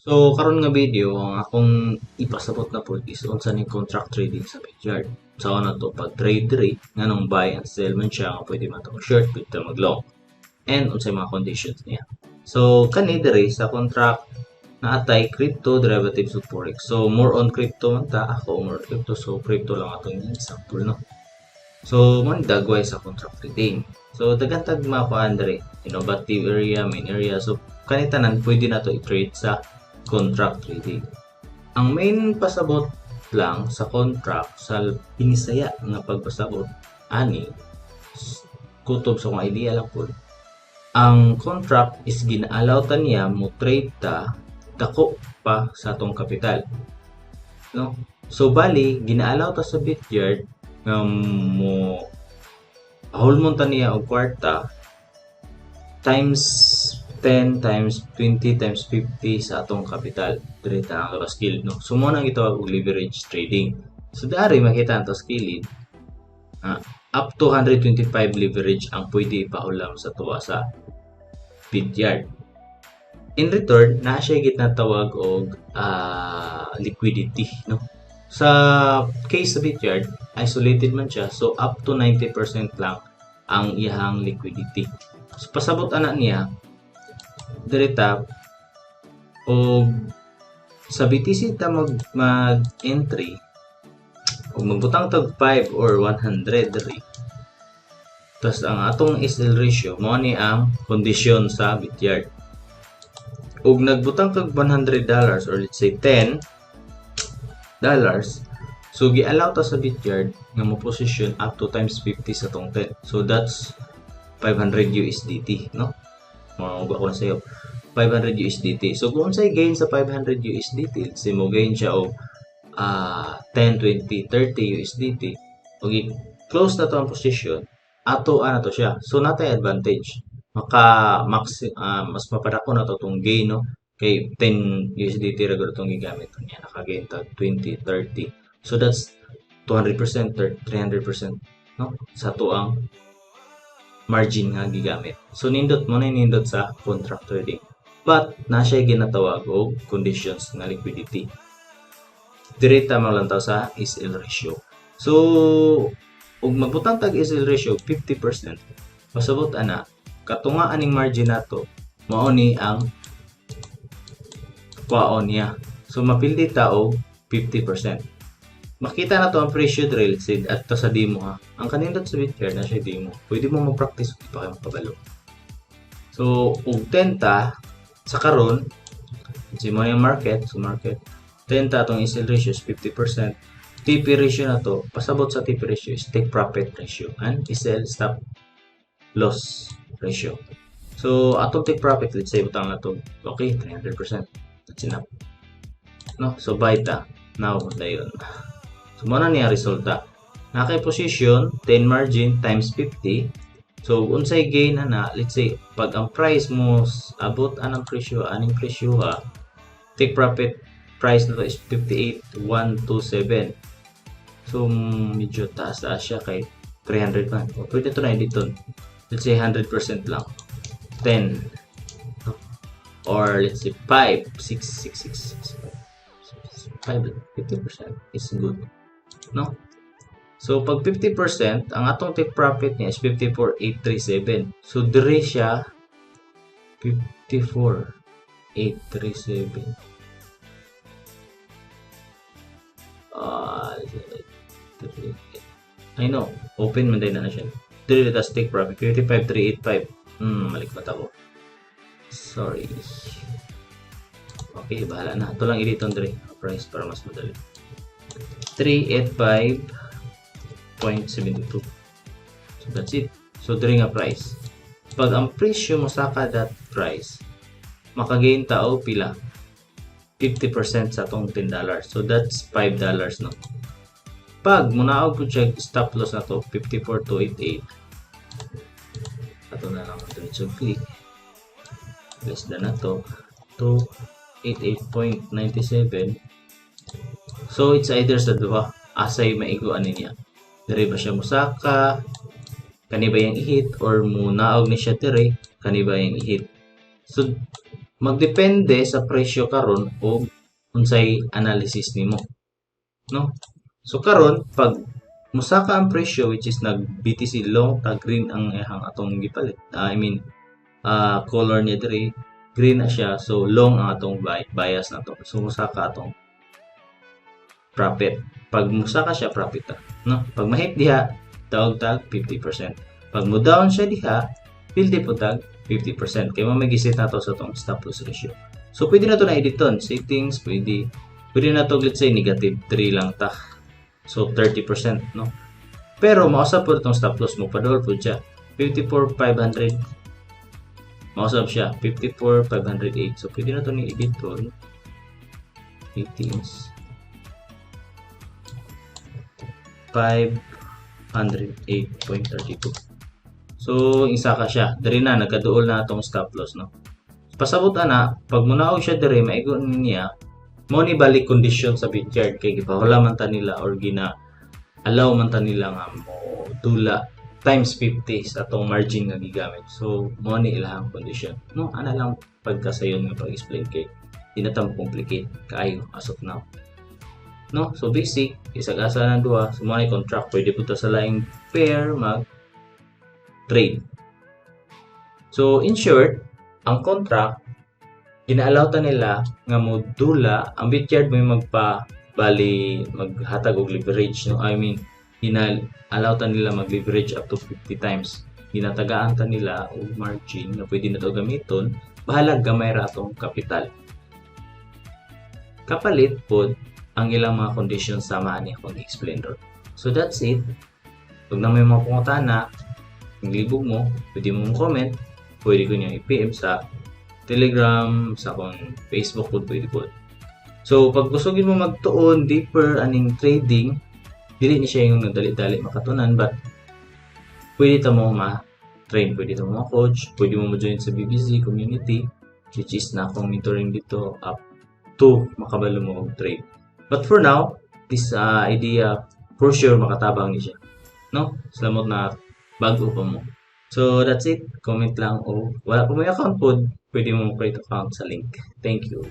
So karon nga video, ang akong ipasabot na pod is unsa ning contract trading sa Bityard. Sa na to pag trade diri, nganong buy and sell man siya nga pwede man to short, pwede ta mag long. And unsay mga conditions niya. So kani diri sa contract naatay crypto, derivatives ug forex. So more on crypto man ta, ako more on crypto, so crypto lang atong example, no. So mo ni dagway sa contract trading. So daghan tag mga kuan diri, innovative area, main area. So kani tanan pwede na to i-trade sa contract trading. Ang main pasabot lang sa contract sa binisaya nga pagpasabot ani, kutob sa akong idea lang po. Ang contract is gina-allow ta niya mo trade ta dako pa sa atong kapital. No? So bali gina-allow ta sa Bityard nga mo hulmon ta niya og kwarta times 10 times 20 times 50 sa atong kapital diri ta ang skill, no? So mo nang gitawag og leverage trading. So dari makita ato sa kilid, up to 125 leverage ang pwede ipahulam sa tuwa sa Bityard. In return, naa siya ginatawag og liquidity, no? Sa case sa Bityard, isolated man siya, so up to 90% lang ang iyang liquidity. So pasabot ana niya diri ta og sa BTC ta mag entry ug magbutang tag 5 or 100 diri. Tas ang atong SL ratio mao ni ang kondisyon sa Bityard. Ug nagbutang kag $100 or let's say $10, so gi-allow ta sa Bityard nga mo position up to times 50 sa tong 10. So that's 500 USDT, no? Mo ko na sayo. 500 USDT. So kung unsay gain sa 500 USDT, let's say mo gain siya og 10, 20, 30 USDT. Ug i-close na to ang position, ato ana to siya. So natay advantage. Maka max mas mapadako na to tong gain, no? Kay 10 USDT ra gud tong gigamit niya, naka-gain ta 20, 30. So that's 200%, 300%, no? Sa to ang margin nga gigamit. So nindot mo na nindot sa contract trading. But na siya ginatawag og conditions nga liquidity. Diri ta maglantaw sa SL ratio. So ug magbutang tag SL ratio 50%, pasabot ana katunga aning margin nato mao ni ang kwaon niya. So mapildi ta og 50%. Makita na to ang presyo diri, let's say adto sa demo ha. Ang kanindot sa Bityard na siya demo. Pwede mo mag-practice kung di pa kayo makabalo. So ug 10 ta sa karon, si mo yung market, so market 10 ta atong SL ratio is 50%. TP ratio na to, pasabot sa TP ratio is take profit ratio and SL, stop loss ratio. So atong take profit, let's say butang na to, okay, 300%. That's enough. No? So buy ta. Now, dayon. So mo na niya resulta. Nakay position 10 margin times 50. So unsay gain na, let's say pag ang price mo abot anang presyo, aning presyo ha, take profit price na to is 58,127. So medyo taas-taas siya kay 300 man. O, pwede to na dito. Let's say 100% lang. 10. No? Or let's say 5, 6, 6, 6, 6, 5, 50% is good. No? So, pag 50%, ang atong take profit niya is 54,837. So, dire siya 54,837. I know, open man din na siya. Dire tas take profit 55,385. Malikmat ako. Sorry. Okay, bahala na. Ito lang i-dito dire price para mas madali. 385.72. So that's it. So dire nga price. Pag ang presyo mo saka that price, makagain ta og pila? 50% sa atong $10. So that's $5, no? Pag munaog po siya stop loss na to 54,288. Ato na lang diretso click. Less than na to 288.97. So it's either sa duha, asay maigo ani niya. Dire ba siya musaka, kani ba yung i-hit, or munaog ni siya dire, kani ba yung i-hit. So Magdepende sa presyo karon o unsay analysis nimo, no? So karon, pag musaka ang presyo, which is nag BTC long ta, green ang ihang atong gipalit. I mean, color niya diri green na siya, so long ang atong bias na to. So musaka atong profit. Pag musaka siya, profit ta, no? Pag mahit diha, daog tag 50%. Pag mo down siya diha, pildi po tag 50% kay mao may giset nato sa atong stop loss ratio. So pwede na to na editon settings, pwede pwede na to, let's say negative 3 lang ta. So 30%, no? Pero mausab po itong stop loss mo, padol po siya. 54,500, mausab siya 54,508. So pwede na to ni editon settings, 508.32. So isa ka siya. Diri na nagkaduol na atong stop loss, no? Pasabot ana, pag munaog siya diri, maigo niya mo ni balik condition sa Bityard kay gipahula man ta nila or gina allow man ta nila nga mo dula times 50 sa atong margin nga gigamit. So mo ni ilahang condition, no? Ana lang pagkasayon nga pag-explain kay di na ta complicate kaayo as of now, no? So basic isag asa na duha. So mo ni contract, pwede po ta sa laing pair mag trade. So in short, ang contract, gina-allow ta nila nga modula ang Bityard mo magpa bali maghatag og leverage, no? I mean, gina-allow ta nila mag-leverage up to 50 times. Ginatagaan ta nila og margin nga pwede na to gamiton bahalag gamay ra atong kapital, kapalit pod ang ilang mga conditions sama ani akong i-explain ron. So that's it. Pag na may mga pangutana, naglibog mo, pwede mo comment, pwede ko niyo i-PM sa Telegram, sa akong Facebook po, pwede po. So, pag gusto mo magtuon deeper aning trading, dili ni siya yung nagdali-dali makatunan, but pwede ta mo ma-train, pwede ta mo ma-coach, pwede mo ma-join sa BBC community, which is na akong mentoring dito up to makabalo mo og trade. But for now, this idea, for sure makatabang ni siya. No? Salamat na bago pa mo. So that's it. Comment lang o wala pa mo account pod, pwede mo create account sa link. Thank you.